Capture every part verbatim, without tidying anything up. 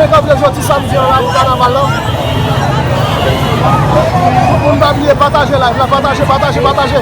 Kanpe jodi samdi an la pou kanaval la. Tout moun pa bliye pataje live la, pataje, pataje, pataje.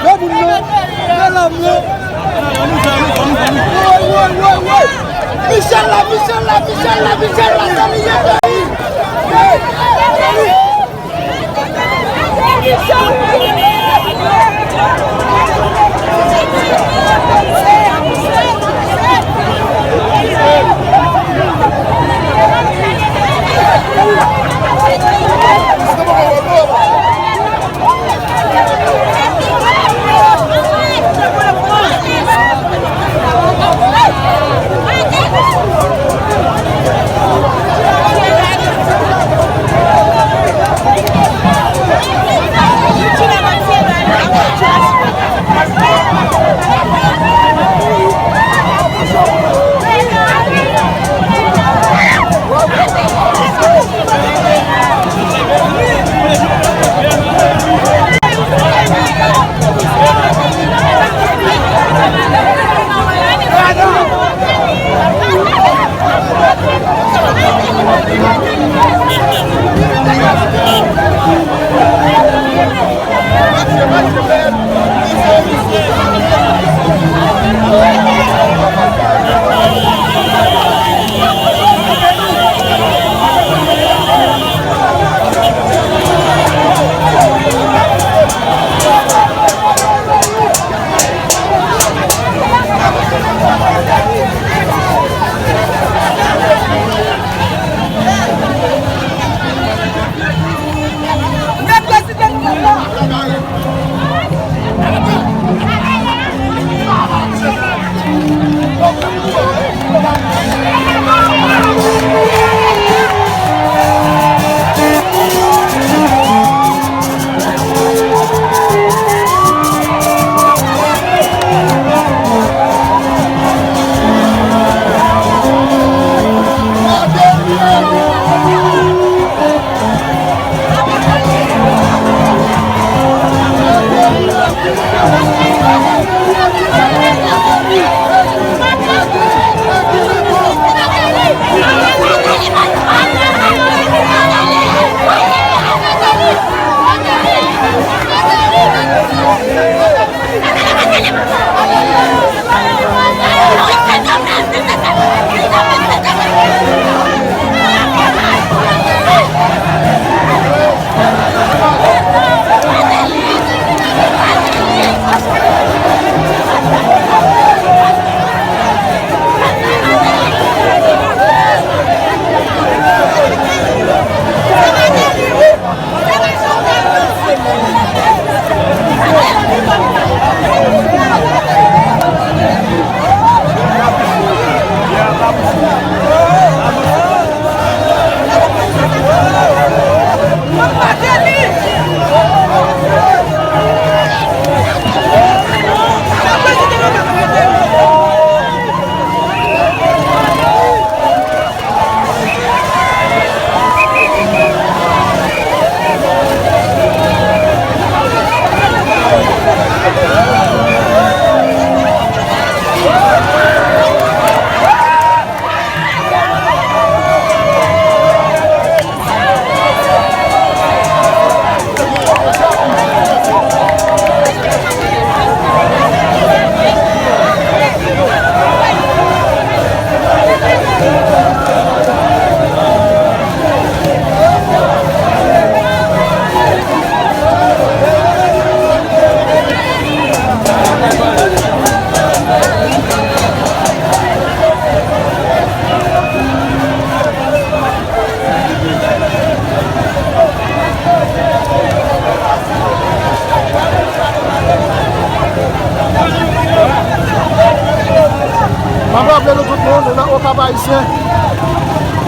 Lè moun nan, lè lam nan. Woy, woy, woy, woy. Michel la, Michel la, Michel la, Michel la, sa li ye, peyi. Hey, peyi. M ap raple nou tout moun, nou nan Okap Ayisyen.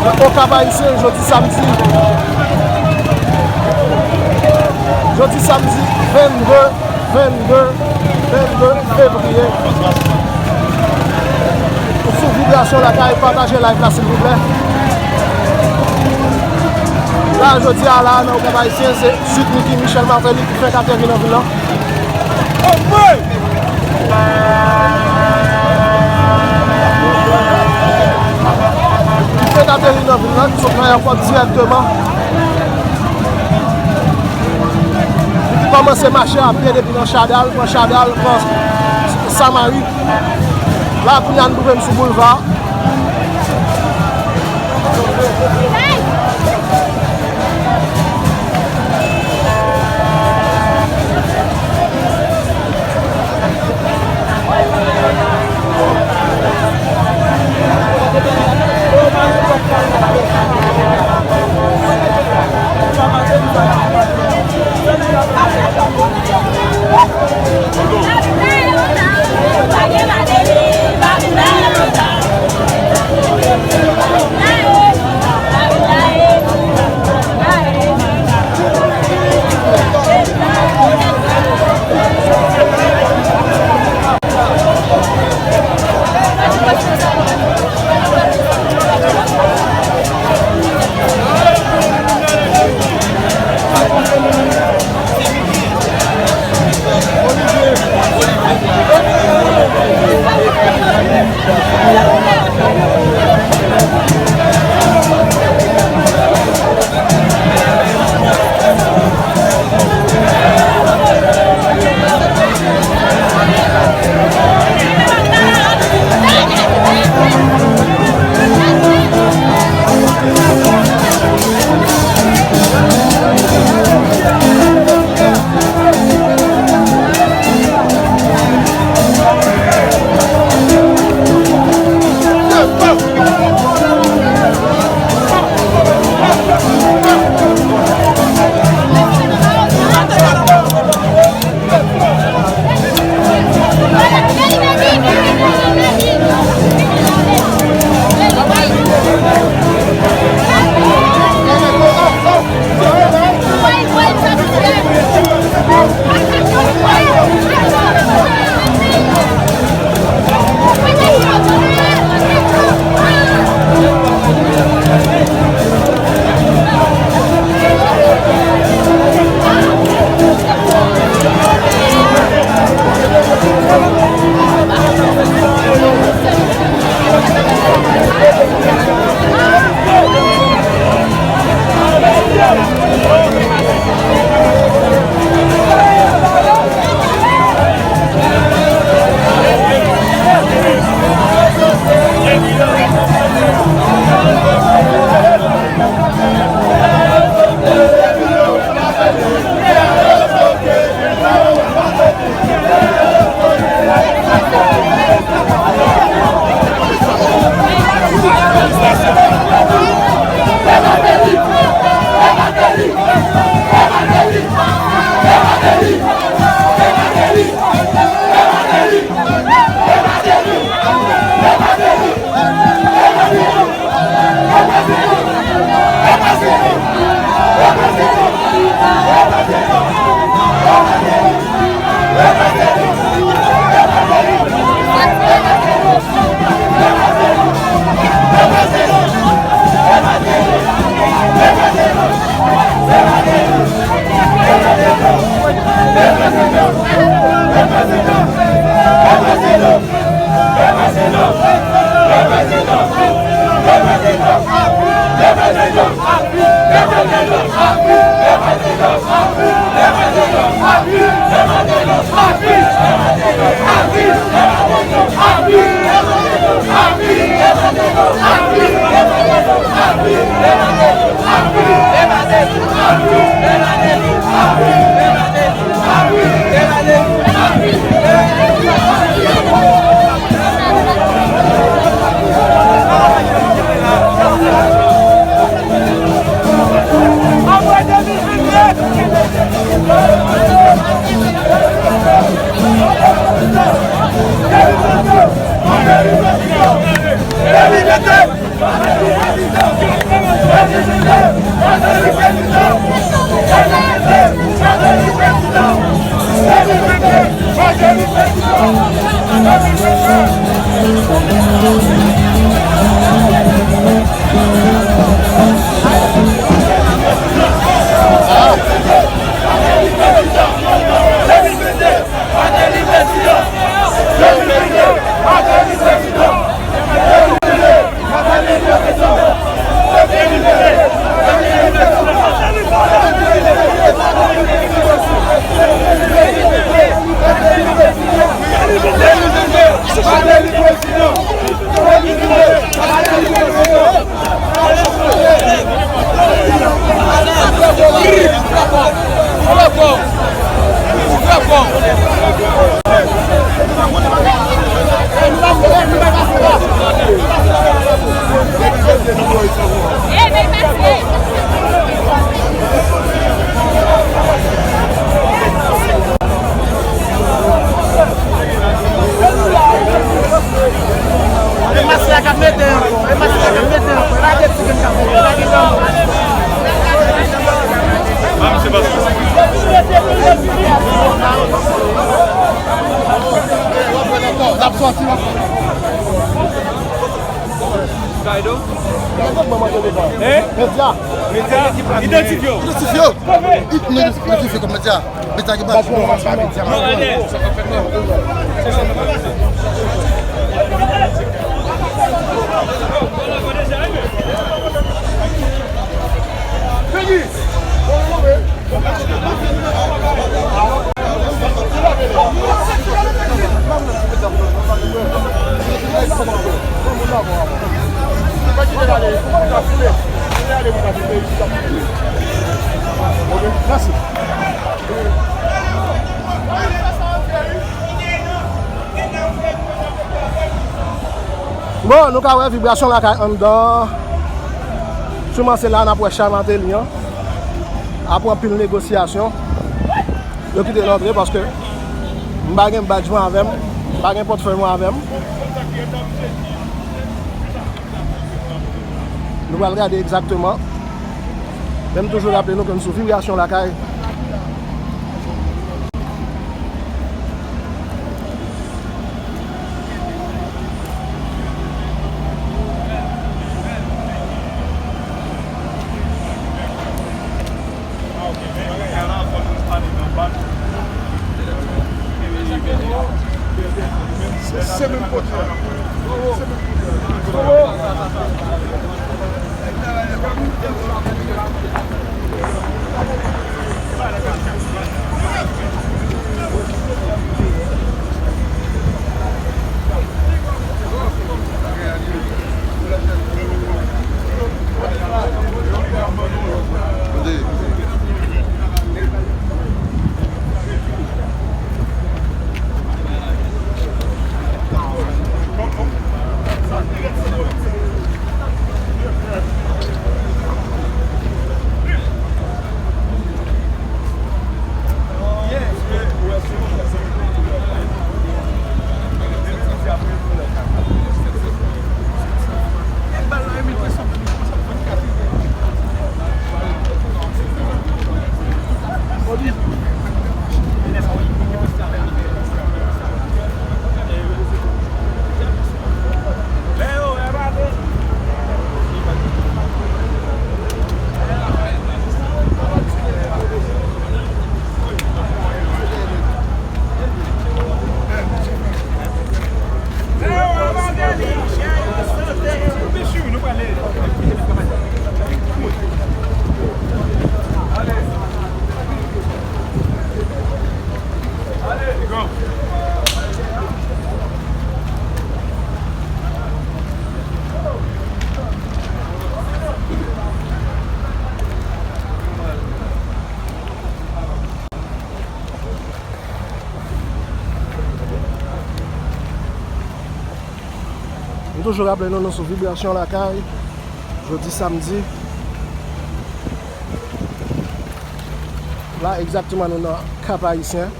Nan Okap Ayisyen, jodi samdi. Jodi samdi vennde, vennde, vennde fevriye. Ou sou Vibrasyon Lakay, pataje live la, silvouplè. La, jodi a la, nan Okap Ayisyen, se Sweet Micky Michel Martelly ki fenk ateri nan vil lan. Ki fenk ateri nan vil lan, ki sot nan èpòt dirèkteman. Li kòmanse mache a pye depi nan Chadal, pran Chadal, pran Samari. La, kounye a, nou twouve n sou boulva. E mas la k ap mete ankò, e mas la k ap mete ankò, e pa de ti grenn k ap mete, e pa de granmoun. N ap sòti la. Hein? Medya. Medya. Idantifye w. Idantifye w. Idantifye kòm medya. Medya ki bat. Bon, nou ka wè vibrasyon lakay anndan. Siman se la n ap wè Chay Martelly an. Apre anpil negosyasyon, yo kite l antre paske m pa gen badj mwen avè m, m pa gen pòtfèy mwen avè m. Nou pral gade egzakteman. Men m toujou raple nou ke n sou Vibrasyon Lakay. Se, se menm kote a. Se menm kote a. M toujou raple nou, nou sou Vibrasyon Lakay, jodi samdi. La, egzakteman, nou nan Kap Ayisyen,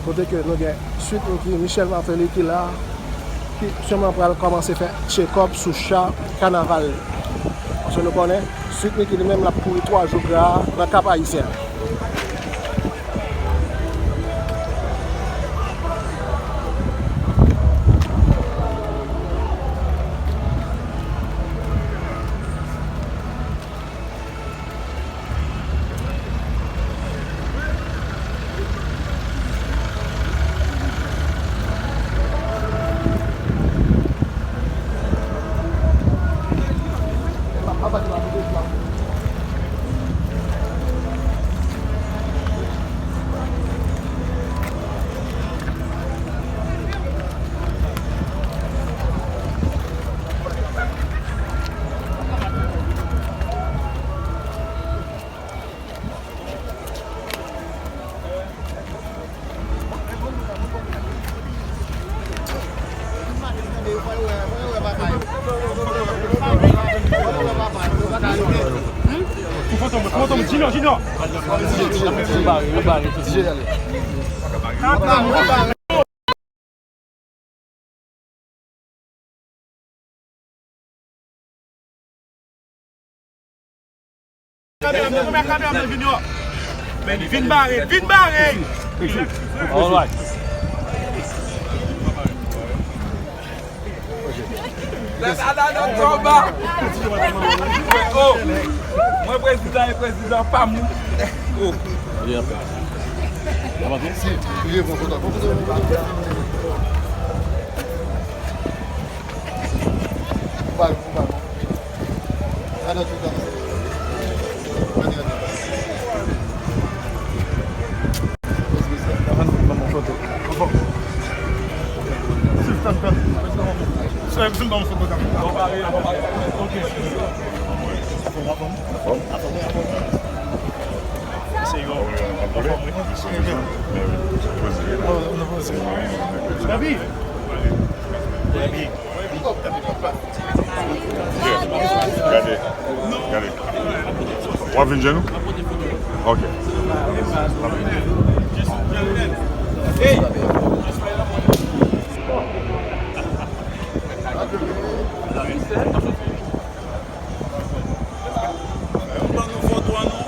kote ke nou gen Sweet Micky, Michel Martelly ki la, Sweet Micky sèlman pral kòmanse fè tchekòp sou cha kanaval. Paske nou konnen, Sweet Micky li menm l ap kouri twa jou gra nan Kap Ayisyen. Vin bare, vin bare. All right. Lè sa la nan konba. Oh, mwen prezidan e prezidan pa m. Oh. Gade, gade. W ap vin jwenn nou? Ok. Ban nou foto an non.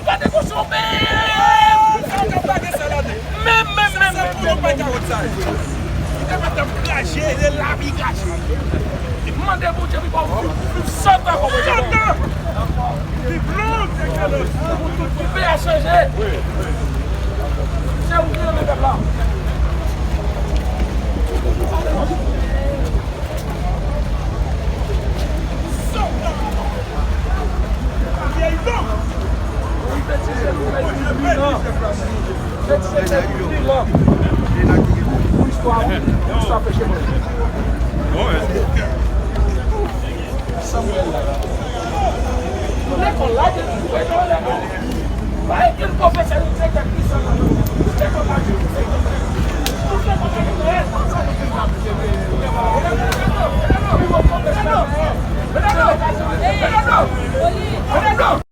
Gade kochon, men! Sa w t ap lage sa la, non? Men, men, men, men, men, men. Li te mèt ap krache, e lavi krache. Mande Bondye pou ba w sot ankò, Bondye. Pou tout koupe a chanje. Se ou ki renmen pèp la.